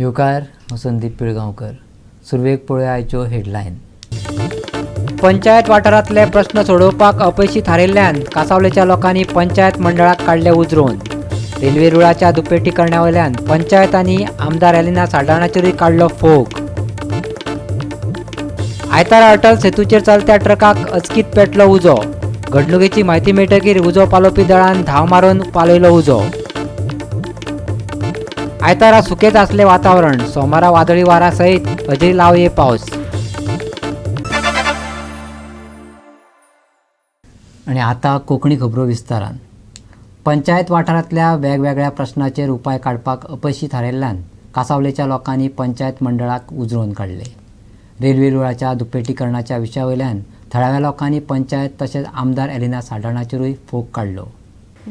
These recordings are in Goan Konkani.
येवकार, हांव संदीप पिळगांवकर. सुरवेक पळोवया आयच्यो हेडलायन. पंचायत वाठारांतले प्रस्न सोडोवपाक अपेशी थारिल्ल्यान कांसावलेच्या लोकांनी पंचायत मंडळाक काडले उजरोवन. रेल्वे रुळाच्या दुपेटीकरणा वयल्यान पंचायत आनी आमदार एलिना साल्ढाणाचेरूय काडलो फोग. आयतारा अटल सेतूचेर चलत्या ट्रकाक अचकीत पेटलो उजो. घडणुकेची म्हायती मेळटकीर उजो पालोवपी दळान धांव मारून पालयलो उजो. आयतारा सुकेच आसलें वातावरण. सोमारा वादळी वारा सयत हजेरी लावये पावस. आनी आतां कोंकणी खबरो विस्तारान. पंचायत वाठारांतल्या वेगवेगळ्या प्रश्नाचेर उपाय काडपाक अपेशी थारिल्ल्यान कांसावलेच्या लोकांनी पंचायत मंडळाक उजरोवन काडले. रेल्वे रुळाच्या दुपेटीकरणाच्या विशया वयल्यान थळाव्या लोकांनी पंचायत तशेंच आमदार एलिना साल्ढाणाचेरूय फोग काडलो.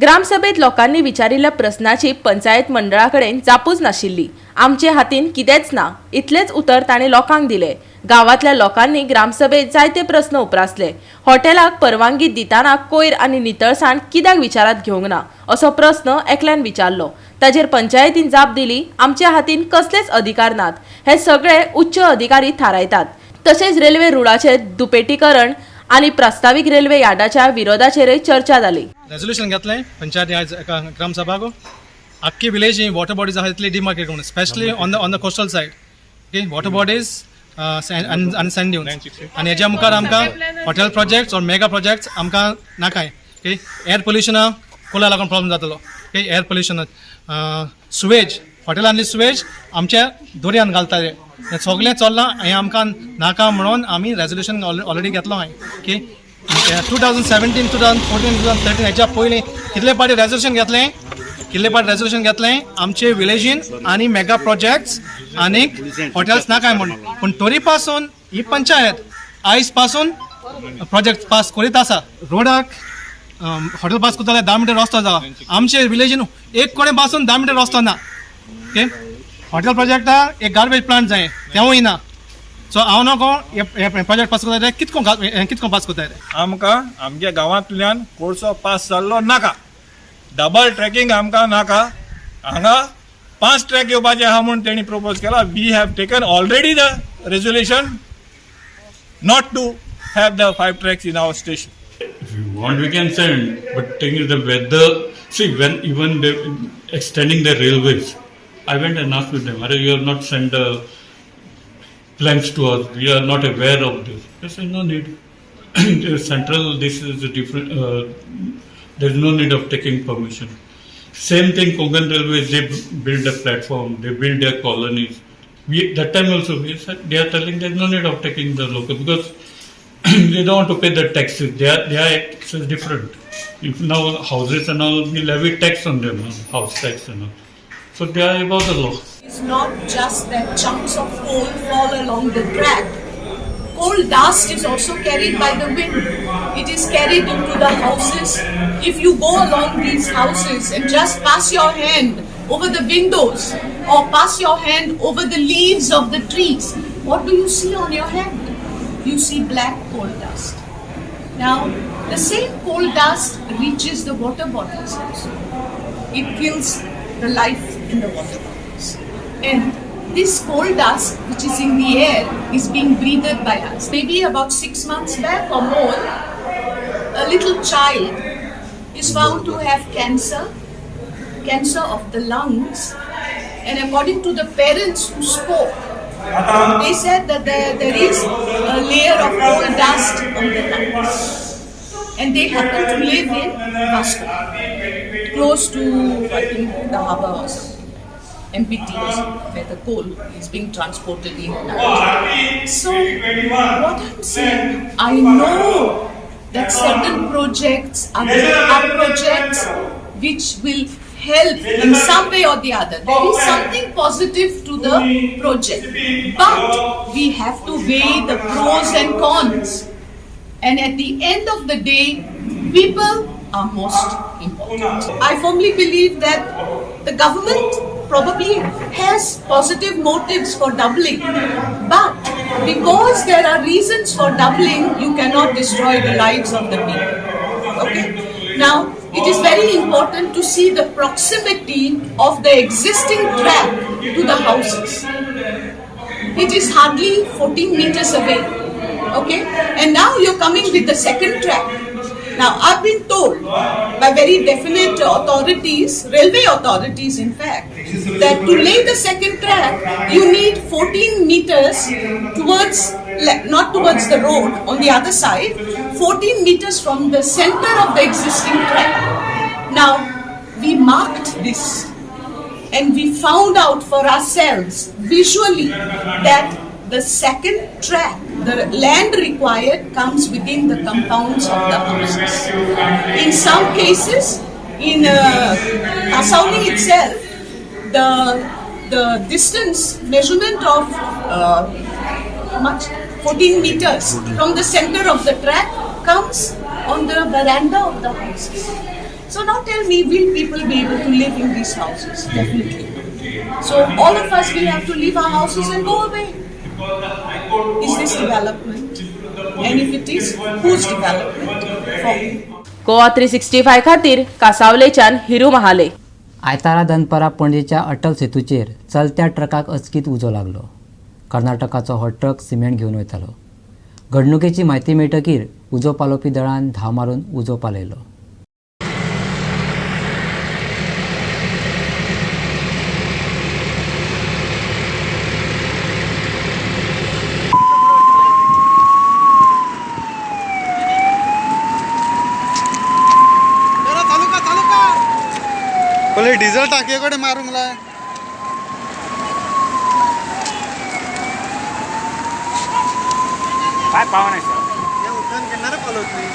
ग्रामसभेत लोकांनी विचारिल्ल्या प्रस्नाची पंचायत मंडळा कडेन जापूच नाशिल्ली. आमचे हातीन कितेंच ना, इतलेंच उतर ताणें लोकांक दिलें. गांवांतल्या लोकांनी ग्रामसभेत जायते प्रस्न उप्रासले. हॉटेलाक परवानगी दितना कोयर आनी नितळसाण कित्याक विचारात घेवंक ना, असो प्रस्न एकल्यान विचारलो. ताचेर पंचायतीन जाप दिली, आमच्या हातीन कसलेच अधिकार नात, हे सगळे उच्च अधिकारी थारायतात. तशेंच रेल्वे रुळाचे दुपेटीकरण आनी प्रस्तावीक रेल्वे यार्डाच्या विरोधाचेरय चर्चा जाली. रेजोल्युशन घेतलें पंचायती आयज एका ग्रामसभाक. आख्खी विलेज ही वॉटर बॉडीज आहा तितली डिमार्केट करून, specially on the coastal side, okay, water bodies आनी सँड ड्युन्स. आनी हेज्या मुखार आमकां hotel projects or mega projects आमकां नाकाय. ओके, एअर पोल्युशना कोला लागून प्रॉब्लम जातलो. ओके, एअर पोल्युशन, सुवेज, हॉटेलांतली सुवेज आमच्या दर्यान घालता. हें सगळें चल्लां, हें आमकां नाका म्हणून आमी रेजोल्युशन ऑलरेडी घेतलो हांवें. Okay, 2017, 2014, 2013, हेच्या पयलीं कितले पाटी रेजोल्युशन घेतलें, कितले पाटी रेजोल्युशन घेतलें आमचे विलेजीन आनी मेगा प्रोजेक्ट्स आनीक हॉटेल्स नाकाय म्हणून. पूण तरी पासून ही पंचायत आयज पासून प्रोजेक्ट पास करीत आसा. रोडाक हॉटेल पास करता जाल्यार 10 मिटर रस्तो जावा. आमचे विलेजीन एक कडेन पासून 10 मिटर रस्तो ना. ओके, हॉटेल प्रोजेक्टाक एक गार्बेज प्लांट जाय, तेंवूय ना. सो हांव नको हे प्रोजेक्ट पास करता, कितको कितको पास करता रे? आमकां आमच्या गांवांतल्यान कोळसो पास जाल्लो नाका. डबल ट्रॅकिंग आमकां नाका. हांगा पांच ट्रॅक येवपाचे आहा म्हूण तेणी प्रपोज केला. We have taken already the resolution not to have the five tracks in our station. If you want, we can send. But thing is, the weather. See, when even they extending the railways, I went and asked with them, "Arey, you have not sent the plans to us. We are not aware of this." They said, "No need. The central, this is a different. There is no need of taking permission." Same thing, Konkan Railways, they build a platform, they build their colonies. We, that time also, we said, they are telling there is no need of taking the local because they don't want to pay the taxes. Their tax is different. If now houses and all, we levy tax on them, house tax and all. So they are above the law. It's not just that chunks of coal fall along the track. Coal dust is also carried by the wind. It is carried into the houses. If you go along these houses and just pass your hand over the windows or pass your hand over the leaves of the trees, what do you see on your hand? You see black coal dust. Now, the same coal dust reaches the water bodies also. It kills the life in the water bodies. And this coal dust, which is in the air, is being breathed by us. Maybe about 6 months back or more, a little child is found to have cancer, cancer of the lungs. And according to the parents who spoke, they said that there is a layer of coal dust on the lungs. And they happen to live in Vasco, close to, I think, the harbour or something, MPT or something, where the coal is being transported in and out. So, what I'm saying, I know that certain projects are projects which will help in some way or the other. There is something positive to the project, but we have to weigh the pros and cons. And at the end of the day, people are most important. I firmly believe that the government probably has positive motives for doubling, but because there are reasons for doubling, you cannot destroy the lives of the people. Okay? Now, It is very important to see the proximity of the existing track to the houses. It is hardly 14 meters away. Okay, and now you're coming with the second track. Now, I've been told by very definite authorities, railway authorities in fact, that to lay the second track, you need 14 meters towards, not towards the road, on the other side, 14 meters from the center of the existing track. Now, we marked this and we found out for ourselves visually that the second track, the land required, comes within the compounds of the houses. In some cases, in Cansaulim itself, the distance measurement of how much? 14 meters from the center of the track comes on the veranda of the houses. So now tell me, will people be able to live in these houses? Definitely not. So all of us will have to leave our houses and go away. Is this development? And if it is, whose development? For whom? Goa 365 खातीर कासावलेच्यान हिरू महाले. आयतारा दनपारां पणजेच्या अटल सेतूचेर चलत्या ट्रकाक अचकीत उजो लागलो. कर्नाटकाचो हो ट्रक सिमेंट घेवन वयतालो. घडणुकेची म्हायती मेळटकीर उजो पालोवपी दळान धांव मारून उजो पालयलो. पहिले डिझेल टाकयेकडे मारूंक लाय. काय पावना सर या उदकान केन्ना रे पालवतली?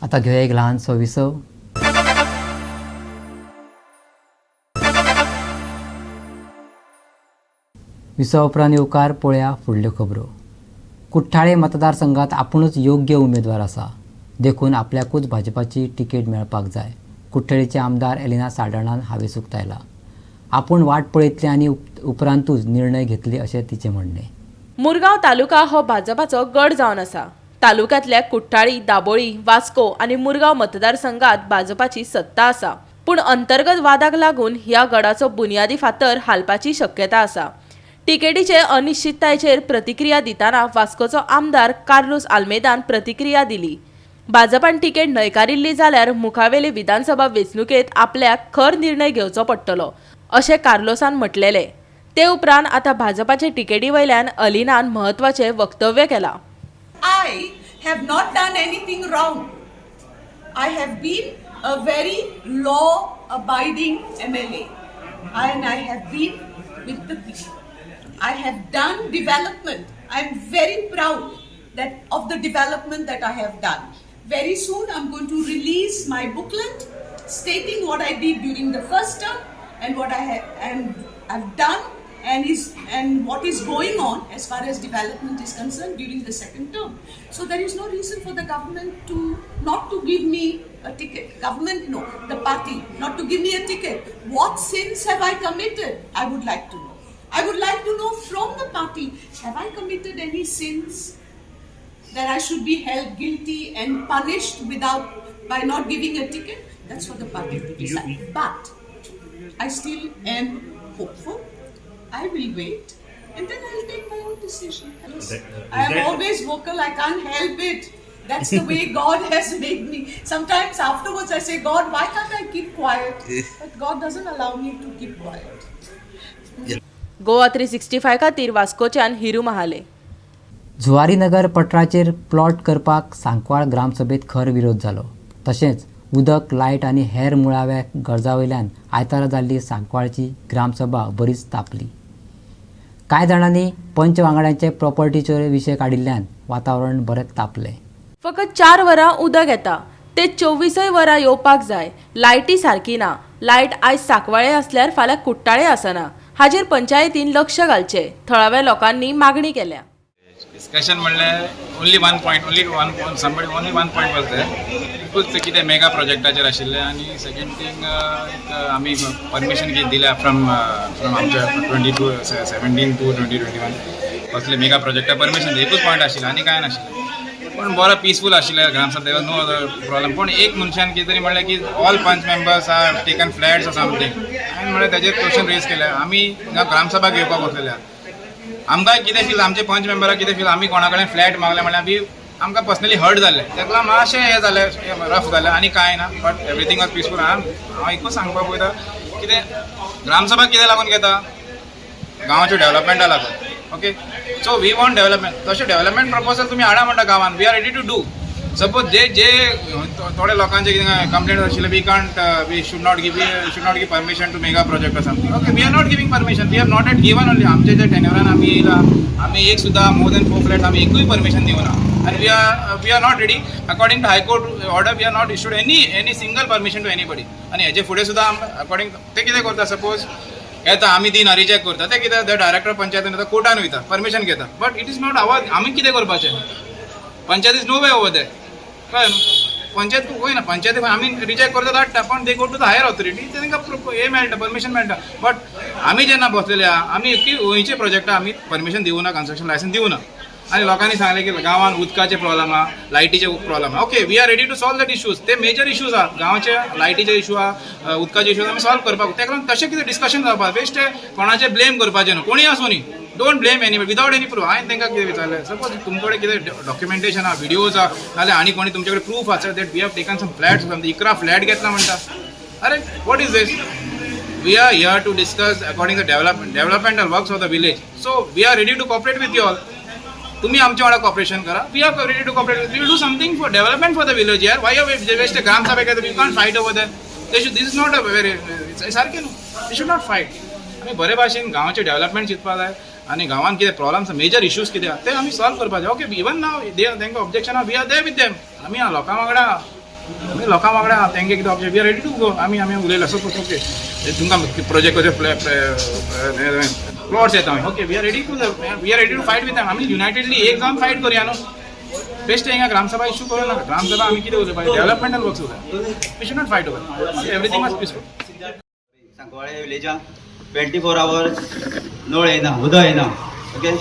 आता घेऊया एक ल्हानसो विसव. विसवा उपरांत येवकार पळया फुडल्यो खबरो. कुठ्ठाळे मतदारसंघात आपुणूच योग्य उमेदवार आसा, देखून आपल्याकूच भाजपाची तिकेट मेळपाक जाय. कुठ्ठाळेचे आमदार एलिना साल्ढाणान हावेस उक्तायला. आपूण वाट पळयतले आनी उपरांतूच निर्णय घेतले अशें तिचें म्हणणें. मुरगांव तालुका हो भाजपाचो गड जावन आसा. तालुक्यांतल्या कुठ्ठाळी, दाबोळी, वास्को आनी मुरगांव मतदारसंघात भाजपाची सत्ता आसा. पूण अंतर्गत वादाक लागून ह्या गडाचो बुनियादी फातर हालपाची शक्यता आसा. तिकेटीचे अनिश्चिततायेचेर प्रतिक्रिया दितना वास्कोचो आमदार कार्लूस आल्मेदान प्रतिक्रिया दिली. भाजपान तिकेट न्हयकारिल्ली जाल्यार मुखावेले विधानसभा वेंचणुकेंत आपल्याक खर निर्णय घेवचो पडटलो अशें कार्लोसान म्हटलेलें. ते उपरांत आतां भाजपाचे तिकेटी वयल्यान अलिनान म्हत्वाचें वक्तव्य केलां. I have not done anything wrong. I have been a very law-abiding MLA and I have been with the people. I have done development. I am very proud that of the development that I have done. Very soon I'm going to release my booklet stating what I did during the first term and what I have and I've done and what is going on as far as development is concerned during the second term. So there is no reason for the government to not to give me a ticket. Government, no, the party, not to give me a ticket. What sins have I committed? I would like to know. I would like to know from the party, have I committed any sins that I should be held guilty and punished without by not giving a ticket? That's for the party to decide. But I still am hopeful. I will wait and then I'll take my own decision. I am always vocal, I can't help it. That's the way God has made me. Sometimes afterwards I say, God, why can't I keep quiet? But God doesn't allow me to keep quiet. Goa 365 खातीर वास्कोच्यान हिरू महाले. जुवारीनगर पट्राचेर प्लॉट करपाक सांकवाळ ग्रामसभेत खर विरोध जालो. तशेंच उदक, लायट आनी हेर मुळाव्या गरजां वयल्यान आयतारा जाल्ली सांकवाळची ग्रामसभा बरीच तापली. कांय जाणांनी पंच वांगड्यांचे प्रॉपर्टीचो विशय काडिल्ल्यान वातावरण बरेंच तापलें. फकत 4 वरां उदक येता, ते 24 वरां येवपाक जाय. लायटी सारकी ना. लायट आयज सांकवाळे आसल्यार फाल्यां कुट्टाळे आसना. हाजेर पंचायतीन लक्ष घालचें, थळाव्या लोकांनी मागणी केल्या. डिस्कशन म्हणल्यार only one point, only one somebody, only one point was there. एकूच कितें मेगा प्रोजेक्टाचेर आशिल्लें आनी सेकंड थींग एक आमी परमिशन कितें दिल्या फ्रॉम आमच्या 2017 टू 2021 कसले मेगा प्रोजेक्टा परमिशन दिल्या. एकूच पॉयंट आशिल्लें आनी कांय नाशिल्लें. पूण बरो पिसफूल आशिल्लें gram sabha, there was no other problem. पूण एक मनशान कितें तरी म्हणलें की all panch members are taken flats or something. हांवें म्हणलें ताजेर क्वेश्चन रेज केलें. आमी हिंगा ग्रामसभा घेवपाक बसलेल्या, आमकां कितें फील, आमचे पंच मेंबराक कितें फील, आमी कोणा कडेन फ्लॅट मागले म्हणल्यार बी आमकां पर्सनली हर्ट जाल्लें. ताका लागून मातशें हें जालें, रफ जालें आनी कांय ना. But everything was peaceful. हांव एकूच सांगपाक वयता, कितें ग्रामसभा कितें लागून घेता, गांवाच्या डेव्हलपमेंटा लागून. Okay, so we want development. तशें डेव्हलपमेंट प्रपोजल तुमी हाडा म्हणटा गांवान, we are ready to do. Suppose जे जे थोडे लोकांचे कितें कंप्लेंट आशिल्ले, we can't, we should not give, should not give permission to mega project or something. Okay, we are not giving permission, we have not yet given only. आमचे जे टेन्युरान आमी येयला, आमी एक सुद्दां मोर दॅन 4 फ्लॅट आमी एकूय परमिशन दिवना आनी we are not ready. According to High Court order, we are not issued any single permission to anybody. आनी हेजे फुडें सुद्दां अकॉर्डिंग ते कितें करता, सपोज येता आमी दिना, रिजेक्ट करता, ते कितें डायरेक्टर पंचायतीन वता, कोर्टान वयता, परमिशन घेता. But it is not our. आमी कितें करपाचें? Panchayat is no way over there. कळ्ळें न्हू? पंचायत वयना, पंचायती आमी रिजेक्ट करता धाडटा, पण they go to the higher authority, ते तांकां हें मेळटा, परमिशन मेळटा. बट आमी जेन्ना बसलेले आहा, आमी खंयचे प्रोजेक्टा आमी परमिशन दिवना, कन्स्ट्रक्शन लायसन्स दिवना. आनी लोकांनी सांगलें की गांवान उदकाचे प्रॉब्लम आहा, लायटीचे प्रॉब्लम आहा. Okay, we are ready to solve that issues. ते मेजर इश्यूज आहा गांवचे, लायटीचे इशू आहा, उदकाचे इशूज आमी सॉल्व करपाक. ताका लागून तशें कितें डिस्कशन जावपाक बेश्टे कोणाचें ब्लेम करपाचें न्हू. कोणूय आसूं न्ही, don't blame any without any proof. हांवें तांकां कितें विचारलें, सपोज तुमचे कडेन कितें डॉक्युमेंटेशन आहा, विडियोज आहा, नाल्यार आनी कोणी तुमचे कडेन प्रूफ आसा that we have taken some flat? 11 flat घेतला म्हणटा. अरे, what is this? We are here to discuss according to developmental works of the village. So we are ready to cooperate with you all. तुम्ही आमच्या वांगडा कॉपरेशन करा. We are ready to cooperate. We will do something for development for the village यार. वाय वेस्ट ग्रामसभा घेता? You can't fight over there. They should this is not a very सारकें न्हू. They should not fight. आमी बरे भाशेन गांवाचें डेव्हलपमेंट चिंतपा जाय आनी गांवांत कितें प्रॉब्लम्स, मेजर इश्यूज कितें आहा ते आमी सॉल्व करपाचे. ओके, इवन नाव दे तांकां ऑब्जेक्शन आहा, we are there with them. आमी लोकां वांगडा, आमी लोकां वांगडा आहा. तेंगे कितें object, we are ready to go. आमी उलयला, सपोज ओके, तुमकां प्रोजेक्ट प्लॉट्स येता, okay, we are ready to fight with them. आमी युनायटेडली एक जावन फायट करुया न्हू. बेश्ट हिंगा ग्रामसभा इशू करूं नाका. ग्रामसभा आमी कितें उलोवपाचें, डेव्हलपमेंटल वर्क्स उलय. We should not fight over. Everything was peaceful. Sancoale विलेजान 24 hours नळ येयना, उदक येयना. ओके,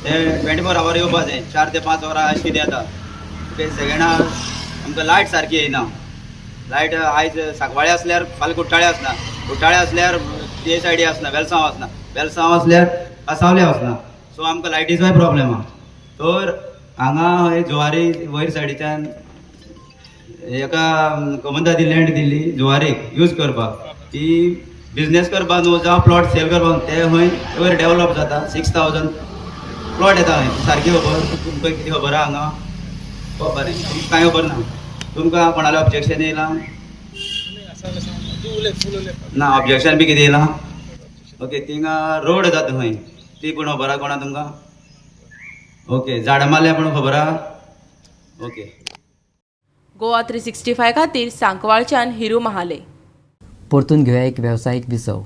ते 24 our येवपा जाय, 4 ते 5 वरां अशें कितें येता. ओके, सेकंड आमकां लायट सारकी येयना. लायट आयज सांकवाळे आसल्यार फाल्यां कुट्टाळे आसना, कुट्टाळे आसल्यार ते सायडी आसना, वेलसांव आसना, वेलसांव आसल्यार कासावले आसना. सो आमकां लायटीचोय प्रॉब्लेम आहा. तर हांगा हय जुवारी वयर सायडीच्यान एका कोमंदादी लँड दिल्ली जुवारीक यूज करपाक, ती बिजनेस करपाक न्हू जावं प्लॉट सेल करपाक. ते खंय वयर डेवलप जाता, 6,000 प्लॉट येता खंय. सारकी खबर तुमकां कितें खबर आहा हांगा? बरें, तुमकां कांय खबर ना. तुमकां कोणालें ऑब्जेक्शन येयलां ना? ऑब्जेक्शन बी कितें येयलां? ओके, थिंगा रोड जाता खंय, ती पूण खबर आहा कोणा तुमकां? ओके, झाडां मारल्या पूण खबर आहा? ओके. गोवा 365 खातीर सांकवाळच्यान हिरू महाले. परतून घेवया एक वेवसायीक विसव.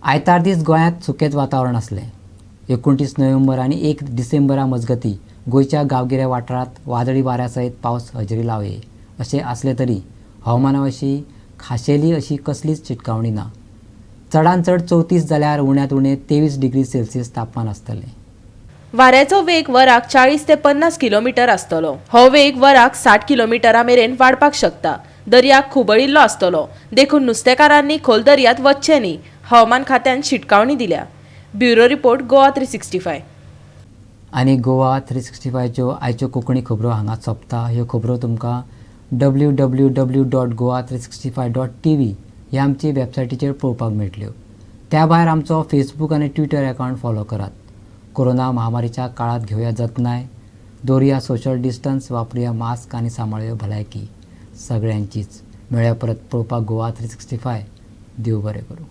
आयतार दीस गोंयांत सुकेंच वातावरण आसलें. 29 नोव्हेंबर आनी 1 डिसेंबरा मजगतीं गोंयच्या गांवगिऱ्या वाठारांत वादळी वाऱ्या सयत पावस हजेरी लावये अशें आसलें तरी हवामाना विशीं खाशेली अशी कसलीच शिटकावणी ना. चडांत चड 34 जाल्यार उण्यांत उणें 23 डिग्री सेल्सियस तापमान आसतलें. वाऱ्याचो वेग वराक 40 ते 50 किलोमिटर आसतलो. हो वेग वराक 60 किलोमिटरा मेरेन वाडपाक शकता. दर्याक खुबळिल्लो आसतलो, देखून नुस्तेकारांनी खोल दर्यात वचचें न्ही, हवामान खात्यान शिटकावणी दिल्या. Bureau report, Goa 365. आनी गोवा 365च्यो आयच्यो कोंकणी खबरो हांगा सोंपता. ह्यो खबरो तुमकां www.goa365.tv ह्या आमची वेबसायटीचेर पळोवपाक मेळटल्यो. त्या भायर आमचो फेसबूक आनी ट्विटर अकावंट फॉलो करात. कोरोना महामारीच्या काळात घेवया जतनाय, दवरुया सोशल डिस्टन्स, वापरुया मास्क आनी सांबाळुया भलायकी सगळ्यांचीच. मेळया परत पळोवपाक गोवा 365. देव बरें करूं.